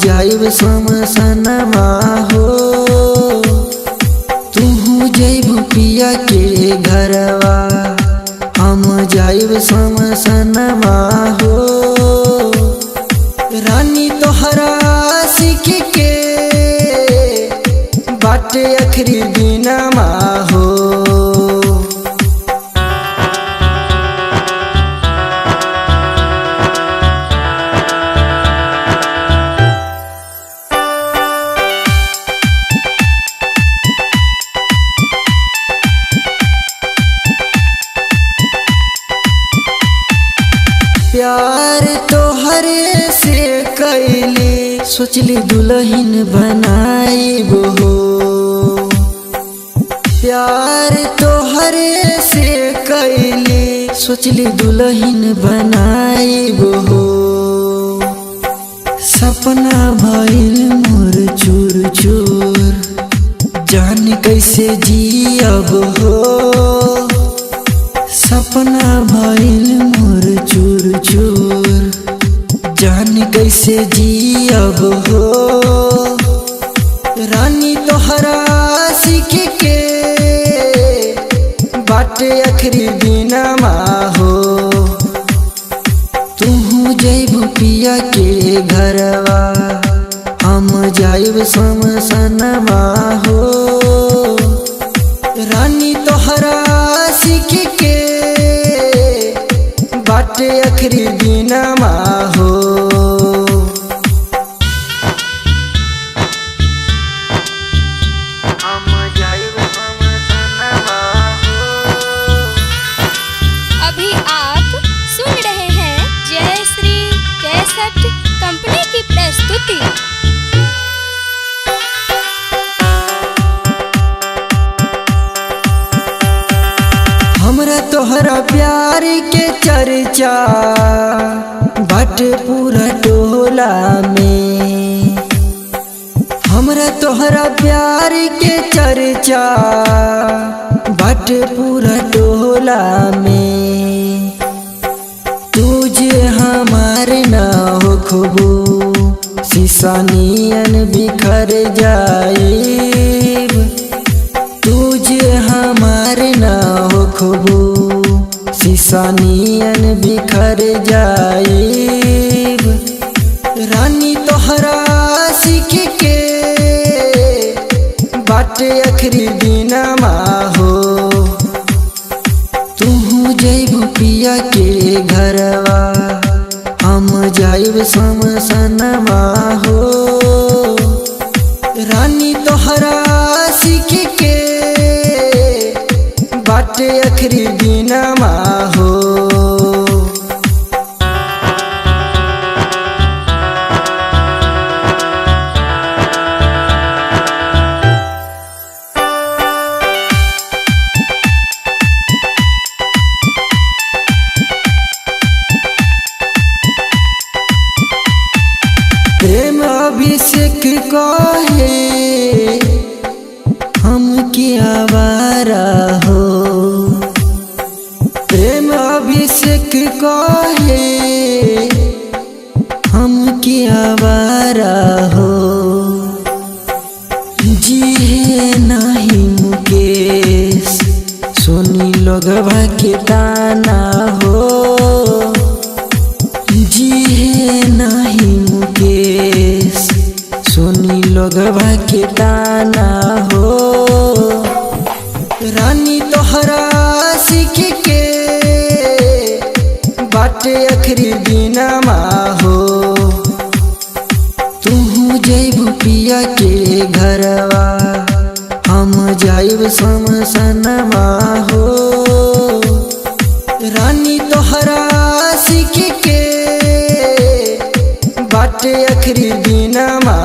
जाइब शमशानमा हो, तू जइबू पिया के घरवा। हम जाइब शमशानमा हो, रानी तोहरा सीख के बाटे आखिरी दिनमा हो। प्यार तोहरे से कैली सोचली दुल्हन बनाइब हो। प्यार तोहरे से कैली सोचली दुल्हन बनाइब हो। सपना भइल मोर चूर चूर, जान कैसे जियब हो। सपना भइल मोर चूर चूर, जान कैसे जियब हो। रानी तोहरा सीख के बाटे आखिरी दिनमा हो। तू जइबू पिया के घरवा, हम जाइब शमशानमा हो। रानी तोहरा सीख के बाटे आखिरी दिनमा हो। हम जाइब शमशानमा हो। अभी आप सुन रहे हैं जय श्री कैसेट कंपनी की प्रस्तुति। हमरा तोहरा प्यार के चर्चा बाटे पूरा टोला में। हमरा तोहरा प्यार के चर्चा बाटे पूरा टोला में। तुझे हमारे ना हो खबू, शीशा नियन बिखर जाइब। तुझे हमारे ना हो खबू, शीशा नियन बिखर जाइब। रानी तोहरा सीख के बाटे आखिरी दिनमा हो। तू जइबू पिया के घरवा, हम जाइब शमशानमा हो। रानी तोहरा सीख के बाटे आखिरी दिनमा हो। प्रेम अभिषेक कहे हम के आवारा हो। प्रेम अभिषेक कहे हम के आवारा हो। जिहे नहीं मुकेश सुनी लोगवा के ताना हो। जिहे नहीं मुकेश सुनी लोगवा के ताना हो। रानी तोहरा सीख के बाटे आखिरी दिनमा हो। तू जइबू पिया के घरवा, हम जाइब शमशानमा हो। रानी तोहरा सीख के बाटे आखिरी दिनमा